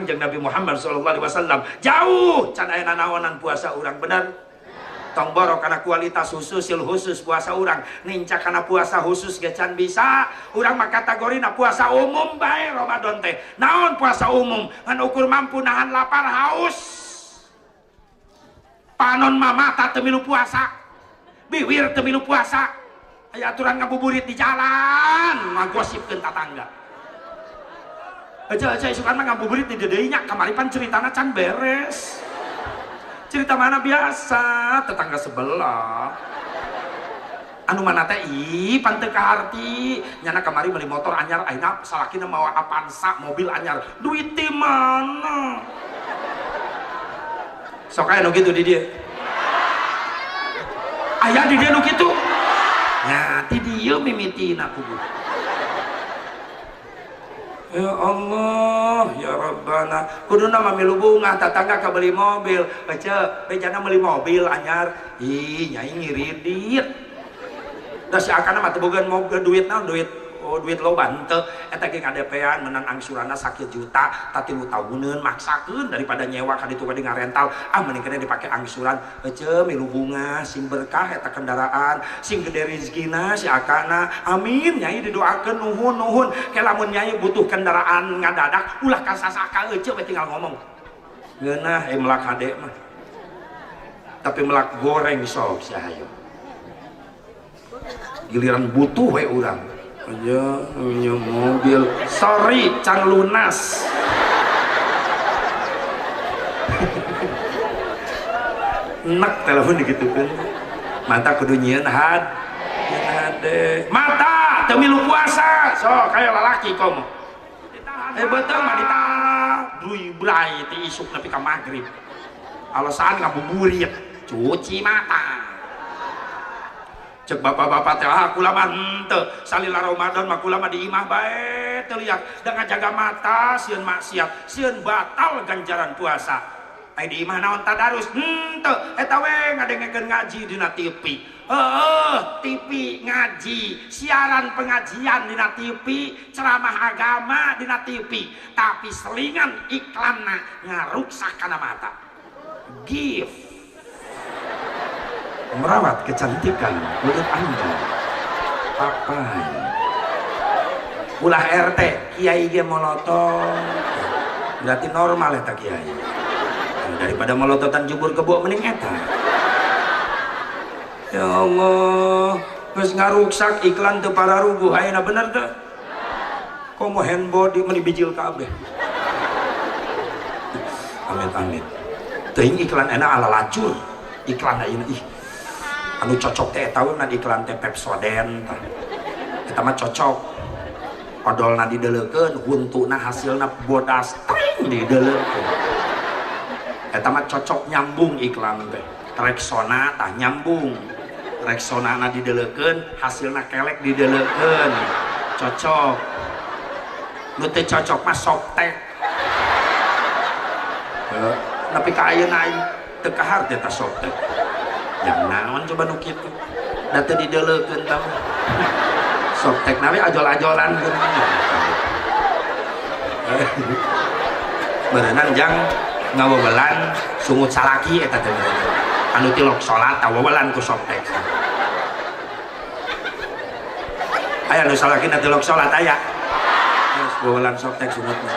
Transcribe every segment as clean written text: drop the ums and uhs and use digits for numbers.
Kangjeng Nabi Muhammad sallallahu alaihi wasallam. Jauh can aya nanaonan puasa urang, bener? Tong borok kana kualitas khusus, sil khusus puasa urang, nincak kana puasa khusus ge can bisa. Urang mah kategorina puasa umum bae Ramadan teh. Naon puasa umum? Ngan ukur mampu nahan lapar haus. Panon mah mata teu milu puasa, biwir teu milu puasa. Aya aturan ngabuburit di jalan, ngagosipkeun tatangga. Aja aja isukan mah ngabuburit di deui nya, kamari pan ceritana can beres. Cerita mana biasa, tetangga sebelah. Anu mana teh ih pan teu kaharti, nyana kamari beli motor anyar, ayeuna salakina mawa Avanza mobil anyar. Duit di mana? Sok aya nu kitu di dieu. Aya di dieu nu kitu. Nya ti dieu mimitina kubu. Ya Allah, ya Rabbana. Kuduna mah milu bungah tatangga kabeli mobil. Ece, bejana meuli mobil anyar. Ih, nyai ngiridit. Da si akana mah teu boga mobil duit naon duit. Oh, duit loba henteu. Eta ge ngadepean menang angsuranna sakieu juta, ta 3 tahuneun maksakeun daripada nyewa ka ditu ka di ngarental. Ah mending kene dipake angsuran. Ece milu bungah sing berkah eta kendaraan, sing gede rezekina si akana. Amin, nyai didoakeun nuhun nuhun. Ke lamun nyai butuh kendaraan ngadadak ulah ka sasaka ece we tinggal ngomong. Ngeunah melak hade mah. Tapi melak goreng sok si hayo. Giliran butuh we urang. Aja punya mobil, sorry can lunas. Nek telepon digitukeun. Mata kudu nyieun had, nyieun hade. Mata teu milu puasa, sok kaya lalaki komo. Beuteung mah ditahan, duy bray ti isuk nepi ka magrib. Alasan ngabuburit, cuci mata. Cek bapak-bapak teh ah kula mah henteu salila Ramadan mah kula mah di imah bae teu liak da ngajaga mata sieun maksiat sieun batal ganjaran puasa. Ai di imah naon tadarus henteu eta we ngadengekeun ngaji dina TV. Heueuh TV ngaji siaran pengajian dina TV ceramah agama dina TV tapi selingan iklanna ngaruksak kana mata. Gift merawat kecantikan kulit Anda. Papai ulah RT kiai ge molotot berarti normal eta kiai daripada molototan jubur kebo mending eta. Ya Allah geus ngaruksak iklan teu pararuguh ayeuna bener teu komo hand body meuni bijil kabeh. Amit amit teuing iklan enak ala lacur iklan ayeuna ih anu cocok teh eta we iklan teh Pepsodent tah eta mah cocok odolna dideleukeun huntuna hasilna bodas tring dideleukeun eta mah cocok nyambung iklan teh Rexona tah nyambung Rexonana dideleukeun hasilna kelek dideleukeun cocok nu teu cocok mah Softex nepi ka ayeuna aing teu kahar teh ta Softex yang naon coba nu kitu da teu dideleukeun tah Softex na we ajol-ajolan berenang jang ngawewelan sungut salaki eta teh berenang anu tilok salat tawewelan ku Softex aya nu salaki na tilok salat aya geus wewelan Softex sungutna.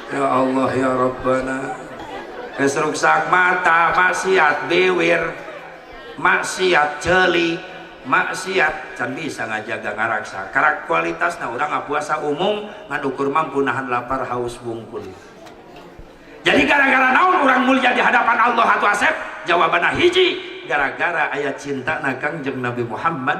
Ya Allah ya Rabbana geus ruksak mata maksiat biwir maksiat ceuli maksiat can bisa ngajaga ngaraksa karak kualitasna urang puasa umum ngan ukur mampu nahan lapar haus bungkul. Jadi gara-gara naon urang mulia di hadapan Allah atuh Asep? Jawabanna hiji, gara-gara aya cinta na Kangjeng Nabi Muhammad.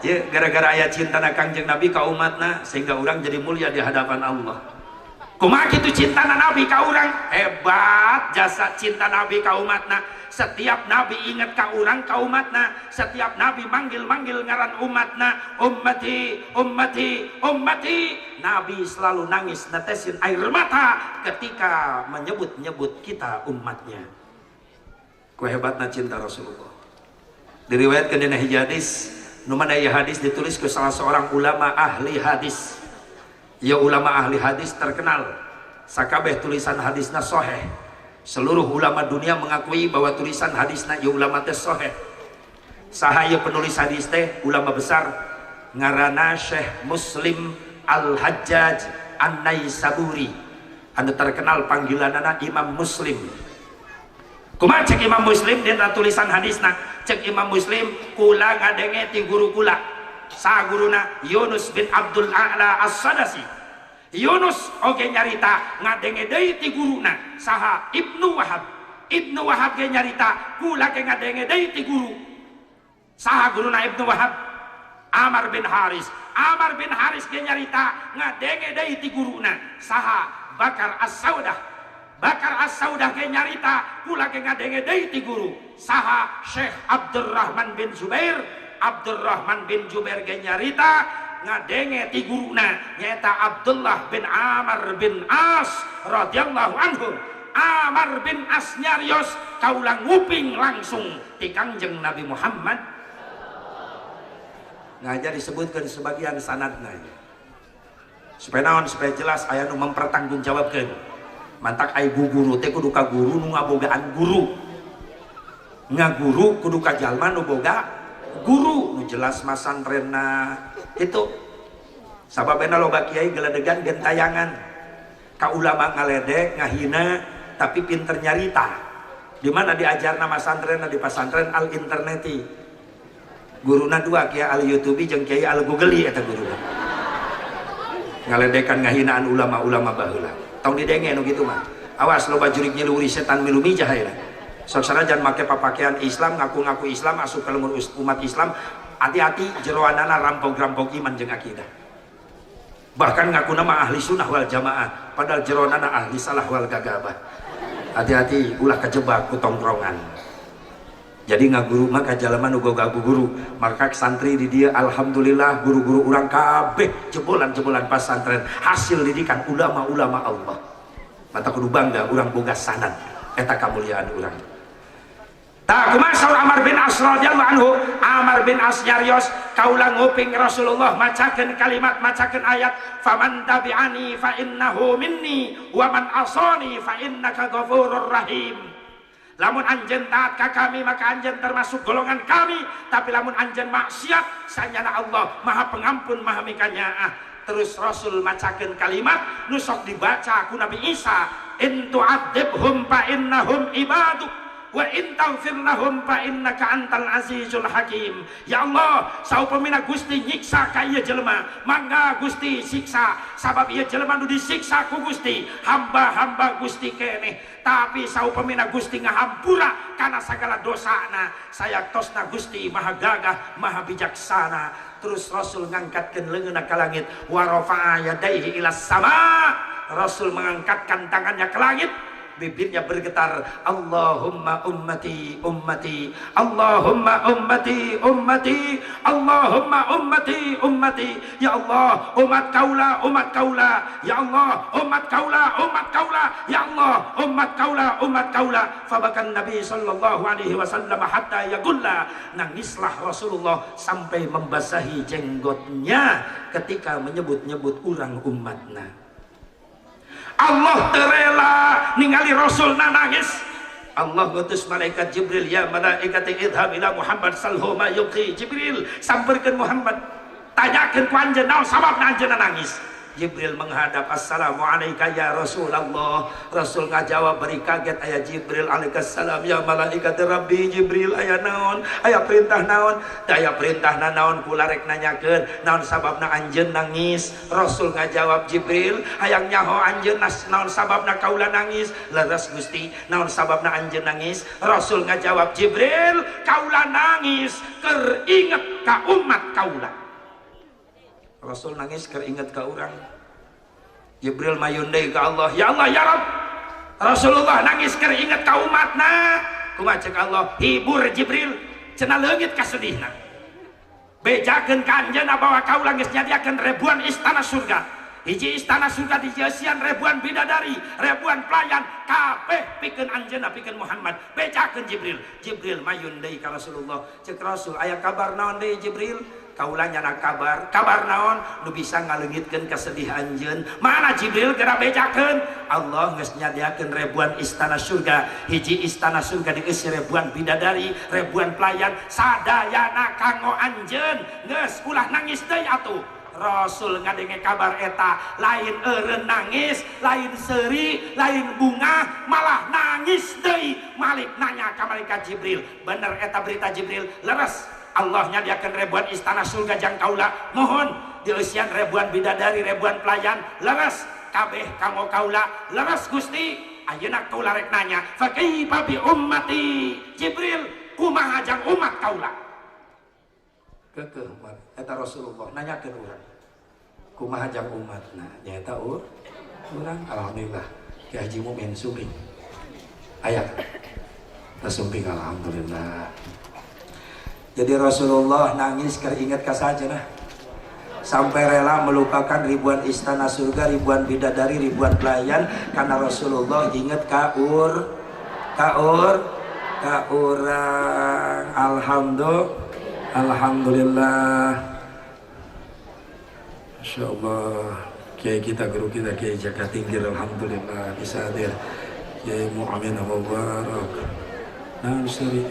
Ya, gara-gara aya cinta na Kangjeng Nabi ka umatna sehingga urang jadi mulia di hadapan Allah. Kumaha kitu cinta na Nabi ka urang? Hebat jasa cinta Nabi ka umatna. Setiap Nabi ingat ka urang ka umatna, setiap Nabi manggil-manggil ngaran umatna, ummati, ummati, ummati. Nabi selalu nangis netesin air mata ketika menyebut-nyebut kita umatnya. Ku hebatna cinta Rasulullah. Diriwayatkeun dina hiji hadis, nu mana ieu hadis ditulis ku salah seorang ulama ahli hadis. Ya, ulama ahli hadis terkenal, sakabeh tulisan hadisna soheh. Seluruh ulama dunia mengakui bahwa tulisan hadisna ya ulama teh soheh. Saha ieu penulis hadis teh? Ulama besar, ngaranna Syekh Muslim Al-Hajjaj An-Naisaburi, anu terkenal panggilanana Imam Muslim. Kumaha cek Imam Muslim dina tulisan hadisna? Cek Imam Muslim, "Kula ngadenge ti guru kula." Saha guruna? Yunus bin Abdul A'la As-Sadasi. Yunus oge nyarita ngadenge deui ti guruna. Saha? Ibnu Wahab. Ibnu Wahab ge nyarita, "Kula ge ngadenge deui ti guru." Saha guruna Ibnu Wahab? Amar bin Haris. Amar bin Haris ge nyarita ngadenge deui ti guruna. Saha? Bakar As-Saudah. Bakar As-Saudah ge nyarita, "Kula ge ngadenge deui ti guru." Saha? Syekh Abdurrahman bin Zubair. Abdurrahman bin Jubair ge nyarita ngadenge ti guruna, nyaeta Abdullah bin Amr bin As radhiyallahu anhu. Amr bin As nyarios, "Kaula nguping langsung ti Kangjeng Nabi Muhammad." Ngajar disebutkan sebagian sanadna supaya naon? Supaya jelas aya nu mempertanggungjawabkeun. Mantak ai guru teh kudu ka guru nu ngabogaan guru, ngaguru kudu ka jalma nu boga guru nu jelas masantrenna. Itu sababna loba kiai geledegan gentayangan ka ulama, ngaledek, ngahina, tapi pinter nyarita. Di mana diajarna masantrenna? Di pasantren al interneti. Guruna dua, kiai al YouTube jeung kiai al Google. Eta guruna ngaledekan, ngahinaan ulama-ulama baheula. Tong didenge nu kitu mah, awas, loba jurig nyeluri, setan milu mijah ya. Sok sanajan make papakaian Islam, ngaku-ngaku Islam, asup ka umat Islam, hati-hati, jeroanana rampok-rampok iman jeung akidah. Bahkan ngaku nama ahli sunnah wal jamaah, padahal jeroanana ahli salah wal gagabah. Hati-hati, ulah kejebak ku tongkrongan. Jadi ngaguru maka jalma nu boga guru. Maka santri di dia, alhamdulillah, guru-guru urang kabeh jebolan-jebolan pasantren, hasil didikan ulama-ulama Allah. Mata kudu bangga urang boga sanad, eta kamuliaan urang. Tak kumaha saur Amar bin As radhiyallahu anhu? Amar bin As nyarios, "Kaula nguping Rasulullah macakeun kalimat, macakeun ayat, faman tabi'ani fa innahu minni wa man asani fa innaka ghafurur rahim. Lamun anjeun taat ka kami, maka anjeun termasuk golongan kami, tapi lamun anjeun maksiat, sanyana Allah Maha Pengampun, Maha Mikanyaah." Terus Rasul macakeun kalimat nu sok dibaca ku Nabi Isa, in tu'adzibhum fa innahum ibaduk wa in taghfir lahum fa innaka antal azizul hakim. Ya Allah, saupamina Gusti nyiksa ka ieu jelema, mangga Gusti siksa, sabab ieu jelema nu disiksa ku Gusti hamba-hamba Gusti keneh. Tapi saupamina Gusti ngahampura kana sagala dosana, sayaktosna Gusti Maha Gagah, Maha Bijaksana. Terus Rasul ngangkatkeun leungeunna ka langit, wa rafa'a yadaihi ila sama. Rasul mengangkatkan tangannya ke langit, bibirnya bergetar, Allahumma ummati ummati, Allahumma ummati ummati, Allahumma ummati ummati. Ya Allah, umat kaula, umat kaula. Ya Allah, umat kaula, umat kaula. Ya Allah, umat kaula, umat kaula. Fabakan Nabi sallallahu alaihi wasallam hatta yagulla. Nangislah Rasulullah sampai membasahi jenggotnya ketika menyebut-nyebut urang umatna. Allah teu rela ningali Rasul nangis. Allah ngutus malaikat Jibril, ya malaikat idhab ila Muhammad salhu ma yubki. Jibril, samperkeun Muhammad, tanyakeun ku anjeun naon sababna anjeunna nangis. Jibril menghadap, assalamualaikum ya Rasulullah. Rasul ngajawab beri kaget, aya Jibril, alaihissalam ya malaikat Rabbi. Jibril, aya naon, aya perintah naon? Aya perintah naon, kula rek nanyakeun naon sababna anjeun nangis. Rasul ngajawab, Jibril, hayang nyaho anjeun naon sababna kaula nangis? Leres Gusti, naon sababna anjeun nangis? Rasul ngajawab, Jibril, kaula nangis keur inget ka umat kaula. Rasul nangis keur inget ka urang. Jibril mayun deui ka Allah, ya Allah, ya Rabb, Rasulullah nangis keur inget ka umatna. Kumaha cek Allah? Hibur Jibril, cenah leungit kasedihna. Bejakeun ka anjeunna bahwa kaula geus nyadiakeun ribuan istana surga. Hiji istana surga dijeusian ribuan bidadari, ribuan pelayan, kabeh pikeun anjeunna, pikeun Muhammad. Bejakeun Jibril. Jibril mayun deui ka Rasulullah. Cek Rasul, aya kabar naon deui, Jibril? Kaula nyana kabar, kabar naon nu bisa ngaleungitkeun kesedihan anjeun. Mana Jibril geura bejakeun? Allah geus nyadiakeun ribuan istana surga. Hiji istana surga dieusi ribuan bidadari, ribuan pelayan, sadayana kanggo anjeun. Geus ulah nangis deui atuh. Rasul ngadenge kabar eta, lain eureun nangis, lain seuri, lain bunga, malah nangis deui. Malik nanya ka malaikat Jibril, bener eta berita Jibril? Leres. Allah nyadiakeun ribuan istana surga jang kaula, mohon dieusian ribuan bidadari, ribuan pelayan, leres kabeh kanggo kaula, leres Gusti. Ayeuna kaula rek nanya, fa kaifa bi ummati? Jibril, kumaha jang umat kaula? Kekeh eta Rasulullah nanyakeun urang, kumaha jang umatna? Nyaeta urang. Alhamdulillah Ki Haji Mumin sumping aya tah sumping, alhamdulillah. Jadi Rasulullah nangis keur ingat ka saja nah, sampai rela melupakan ribuan istana surga, ribuan bidadari, ribuan pelayan, karena Rasulullah ingat ka urang. Alhamdulillah, alhamdulillah. Masya Allah, Kiai kita, guru kita Kiai Jaka Tingkir, alhamdulillah bisa hadir. Kiai Mu'amin Mubarak. Nah, sorry.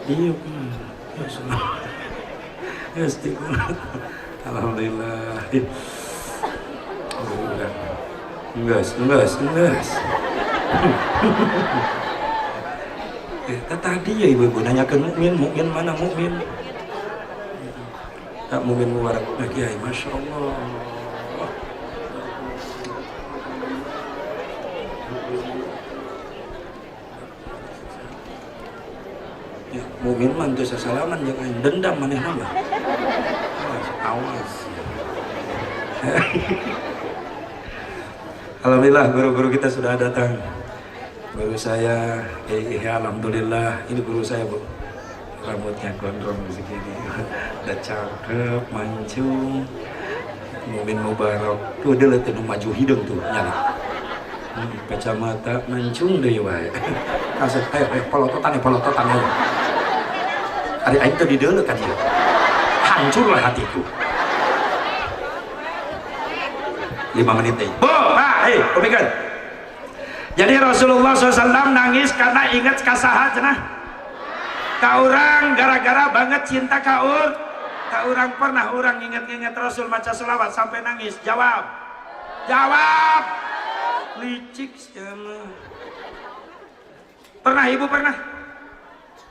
Iya, alhamdulillah. Enggak, enggak, enggak. Tadi ya ibu-ibu nanya ke mukmin, mukmin mana mukmin? Tak mukmin mubarak kiai, masya Allah. Ya, mukmin mah teu sasalaman jeung aing, dendam manehna mah. Awas. Alhamdulillah guru-guru kita sudah datang. Guru saya, ya, alhamdulillah, ini guru saya bu, rambutnya gondrong segini, udah cakep, mancung, Mumin Mubarak, tuh dia lihat maju hidung tuh, nyala, kacamata mancung deh wae, kasih, ayo, ayo, polototan, polototan ayo, hari aing tadi dulu kan ya, hancurlah hatiku. 5 menit deh, bu, pak, hei, kupingkeun. Jadi Rasulullah SAW nangis karena ingat kasaha cenah? Ka urang, gara-gara banget cinta ka urang. Pernah urang ingat-ingat Rasul maca selawat sampai nangis? Jawab. Jawab. Licik cenah. Pernah ibu pernah?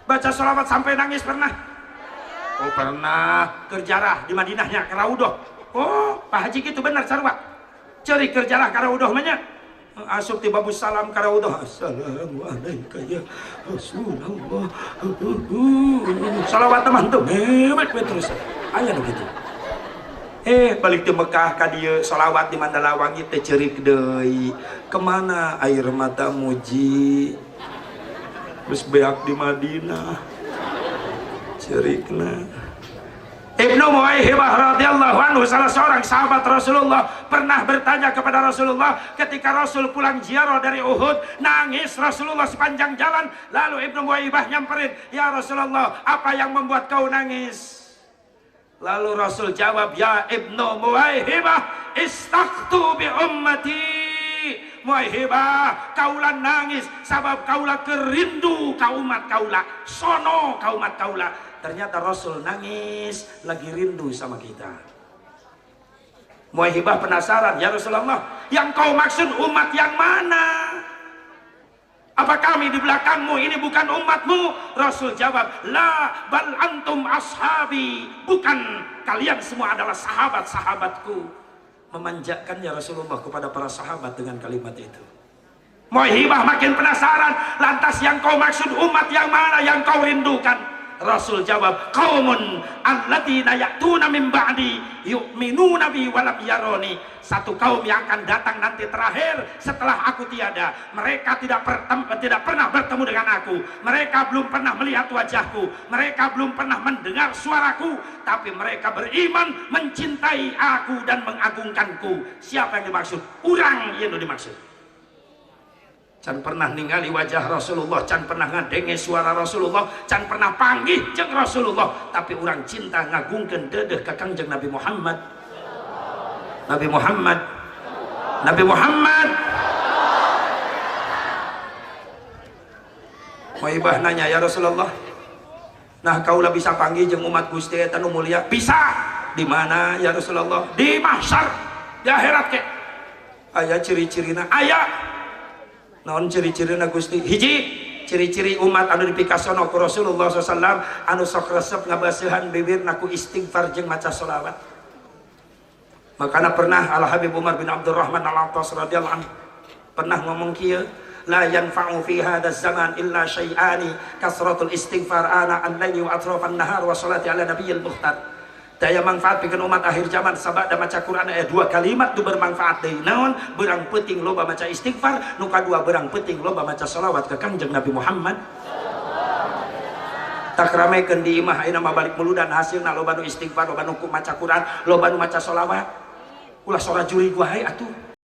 Baca selawat sampai nangis pernah? Oh pernah. Kerjarah di Madinahnya ke Raudhah. Oh, Pak Haji gitu benar sarua. Ceri kerjarah ka Raudhah mah nya. Asup ti babus salam ka Raudhah. Assalamualaikum ya Rasulullah. Salawat teman tuh mewek we terus. Aya nu kitu. Balik ti Mekah ka dieu salawat di Mandalawangi teh ceurik deui. Kemana air matamu ji? Terus beak di Madinah. Ceurikna. Ibnu Muwaihibah radhiyallahu anhu, salah seorang sahabat Rasulullah, pernah bertanya kepada Rasulullah ketika Rasul pulang ziarah dari Uhud, nangis Rasulullah sepanjang jalan. Lalu Ibnu Muwaihibah nyamperin, "Ya Rasulullah, apa yang membuat kau nangis?" Lalu Rasul jawab, "Ya Ibnu Muwaihibah, istaqtu bi ummati." Muwaihibah, kaula nangis sabab kaula kerindu ka umat kaula, sono ka umat kaula. Ternyata Rasul nangis lagi rindu sama kita. Muwaihibah penasaran, "Ya Rasulullah, yang kau maksud umat yang mana? Apa kami di belakangmu ini bukan umatmu?" Rasul jawab, "La, bal antum ashabi." Bukan, kalian semua adalah sahabat-sahabatku. Memanjakannya Rasulullah kepada para sahabat dengan kalimat itu. Muwaihibah makin penasaran, "Lantas yang kau maksud umat yang mana yang kau rindukan?" Rasul jawab, "Qaumun alladzina ya'tuna min ba'di yu'minuna bi walam yaroni." Satu kaum yang akan datang nanti terakhir setelah aku tiada. Mereka tidak pernah bertemu dengan aku. Mereka belum pernah melihat wajahku. Mereka belum pernah mendengar suaraku. Tapi mereka beriman, mencintai aku dan mengagungkanku. Siapa yang dimaksud? Urang yang dimaksud. Can pernah ningali wajah Rasulullah, can pernah ngadenge suara Rasulullah, can pernah panggih jeung Rasulullah, tapi urang cinta ngagungkeun deudeuh ka Kangjeng Nabi Muhammad. Nabi Muhammad. Nabi Muhammad. Muibah nanya, ya Rasulullah, nah kaulah bisa panggih jeung umat Gusti eta nu mulia? Bisa. Di mana ya Rasulullah? Di mahsyar, di akhirat ke. Aya ciri-cirina, aya. Naon ciri-cirina Gusti? Hiji, ciri-ciri umat anu dipikasono ku Rasulullah SAW anu sok resep ngabaseuhan bibirna ku istighfar jeung maca sholawat. Makana pernah Al Habib Umar bin Abdurrahman Al-Attas radhiyallahu anhu pernah ngomong kieu, la yanfa'u fi hadzal zaman illa syai'ani kasratul istighfar ana al-laili wa atrafan nahar wa salati ala nabiyil mukhtar. Daya manfaat pikeun umat akhir zaman sabada maca Quran aya dua kalimat nu bermanfaat deui. Naon? Berang peuting loba maca istighfar, nu kadua berang peuting loba maca sholawat ka Kangjeng Nabi Muhammad. Tak ramekeun di imah ayeuna mah balik muludan hasilna loba nu istighfar, loba nu maca Quran, loba nu maca sholawat. Ulah sora jurig wae atuh.